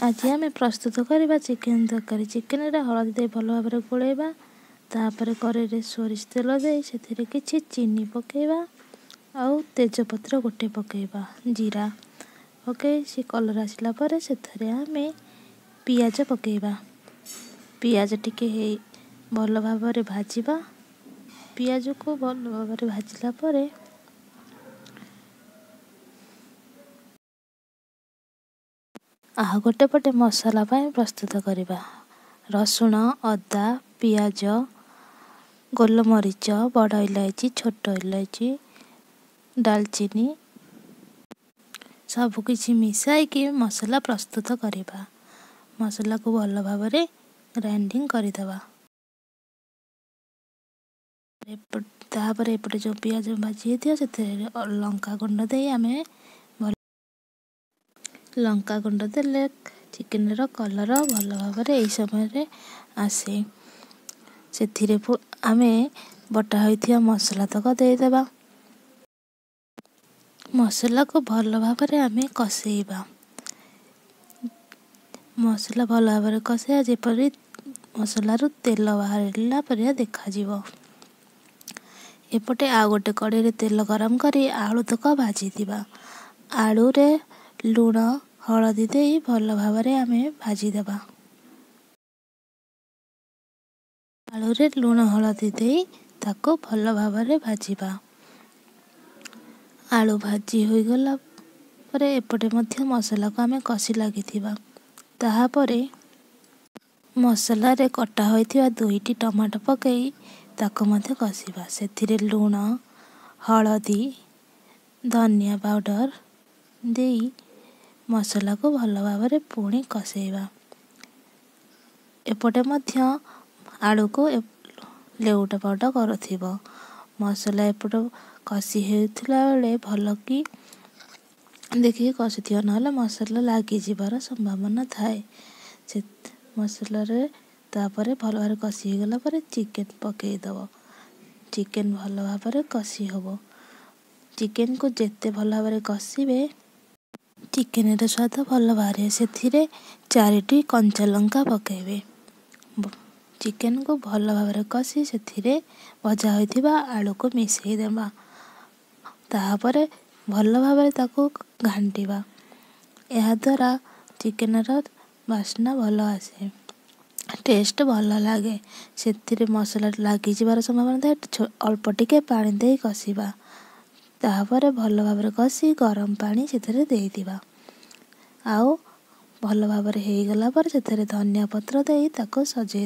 ଆଜି ଆମେ ପ୍ରସ୍ତୁତ କରିବା ଚିକେନ୍ ତରକାରୀ। ଚିକେନରେ ହଳଦୀ ଦେଇ ଭଲ ଭାବରେ ଗୋଳେଇବା। ତାପରେ କରେଇରେ ସୋରିଷ ତେଲ ଦେଇ ସେଥିରେ କିଛି ଚିନି ପକାଇବା ଆଉ ତେଜପତ୍ର ଗୋଟେ ପକାଇବା, ଜିରା ପକାଇ ସେ କଲର୍ ଆସିଲା ପରେ ସେଥିରେ ଆମେ ପିଆଜ ପକାଇବା। ପିଆଜ ଟିକେ ହେଇ ଭଲ ଭାବରେ ଭାଜିବା। ପିଆଜକୁ ଭଲ ଭାବରେ ଭାଜିଲା ପରେ ଆଉ ଗୋଟେ ପଟେ ମସଲା ପାଇଁ ପ୍ରସ୍ତୁତ କରିବା। ରସୁଣ, ଅଦା, ପିଆଜ, ଗୋଲମରିଚ, ବଡ଼ ଇଲାଇଚି, ଛୋଟ ଇଲାଇଚି, ଡାଲଚିନି ସବୁକିଛି ମିଶାଇକି ମସଲା ପ୍ରସ୍ତୁତ କରିବା। ମସଲାକୁ ଭଲ ଭାବରେ ଗ୍ରାଇଣ୍ଡିଙ୍ଗ କରିଦେବା। ତାପରେ ଏପଟେ ଯେଉଁ ପିଆଜ ଭାଜି ହେଇଥିବ ସେଥିରେ ଲଙ୍କା ଗୁଣ୍ଡ ଦେଇ ଆମେ ଭଲ ଲଙ୍କା ଗୁଣ୍ଡ ଦେଲେ ଚିକେନର କଲର୍ ଭଲ ଭାବରେ ଏହି ସମୟରେ ଆସେ। ସେଥିରେ ଆମେ ବଟା ହୋଇଥିବା ମସଲା ତକ ଦେଇଦେବା। ମସଲାକୁ ଭଲ ଭାବରେ ଆମେ କଷେଇବା। ମସଲା ଭଲ ଭାବରେ କଷେଇବା ଯେପରି ମସଲାରୁ ତେଲ ବାହାରିଲା ପରିକା ଦେଖାଯିବ। ଏପଟେ ଆଉ ଗୋଟେ କଡ଼େଇରେ ତେଲ ଗରମ କରି ଆଳୁ ତକ ଭାଜିଥିବା। ଆଳୁରେ ଲୁଣ ହଳଦୀ ଦେଇ ଭଲ ଭାବରେ ଆମେ ଭାଜିଦେବା। ଆଳୁରେ ଲୁଣ ହଳଦୀ ଦେଇ ତାକୁ ଭଲ ଭାବରେ ଭାଜିବା। ଆଳୁ ଭାଜି ହୋଇଗଲା ପରେ ଏପଟେ ମଧ୍ୟ ମସଲାକୁ ଆମେ କଷି ଲାଗିଥିବା। ତାହାପରେ ମସଲାରେ କଟା ହୋଇଥିବା 2ଟି ଟମାଟୋ ପକାଇ ତାକୁ ମଧ୍ୟ କଷିବା। ସେଥିରେ ଲୁଣ, ହଳଦୀ, ଧନିଆ ପାଉଡ଼ର ଦେଇ ମସଲାକୁ ଭଲ ଭାବରେ ପୁଣି କଷେଇବା। ଏପଟେ ମଧ୍ୟ ଆଳୁକୁ ଲେଉଟ ପାଉଟ କରୁଥିବ। ମସଲା ଏପଟ କଷି ହେଉଥିଲା ବେଳେ ଭଲକି ଦେଖିକି କଷୁଥିବ, ନହେଲେ ମସଲା ଲାଗିଯିବାର ସମ୍ଭାବନା ଥାଏ। ସେ ମସଲାରେ ତାପରେ ଭଲ ଭାବରେ କଷି ହେଇଗଲା ପରେ ଚିକେନ୍ ପକାଇଦେବ। ଚିକେନ୍ ଭଲ ଭାବରେ କଷି ହେବ। ଚିକେନ୍କୁ ଯେତେ ଭଲ ଭାବରେ କଷିବେ ଚିକେନ୍ର ସ୍ୱାଦ ଭଲ ବାହାରିବ। ସେଥିରେ 4ଟି କଞ୍ଚା ଲଙ୍କା ପକାଇବେ। ଚିକେନ୍କୁ ଭଲ ଭାବରେ କଷି ସେଥିରେ ଭଜା ହୋଇଥିବା ଆଳୁକୁ ମିଶାଇ ଦେବା। ତାପରେ ଭଲ ଭାବରେ ତାକୁ ଘାଣ୍ଟିବା। ଏହାଦ୍ୱାରା ଚିକେନ୍ର ବାସ୍ନା ଭଲ ଆସେ, ଟେଷ୍ଟ ଭଲ ଲାଗେ। ସେଥିରେ ମସଲା ଲାଗିଯିବାର ସମ୍ଭାବନା ଥାଏ। ଅଳ୍ପ ଟିକେ ପାଣି ଦେଇ କଷିବା। ତାପରେ ଭଲ ଭାବରେ କଷି ଗରମ ପାଣି ସେଥିରେ ଦେଇଦେବା। ଆଉ ଭଲ ଭାବରେ ହେଇଗଲା ପରେ ସେଥିରେ ଧନିଆ ପତ୍ର ଦେଇ ତାକୁ ସଜେଇ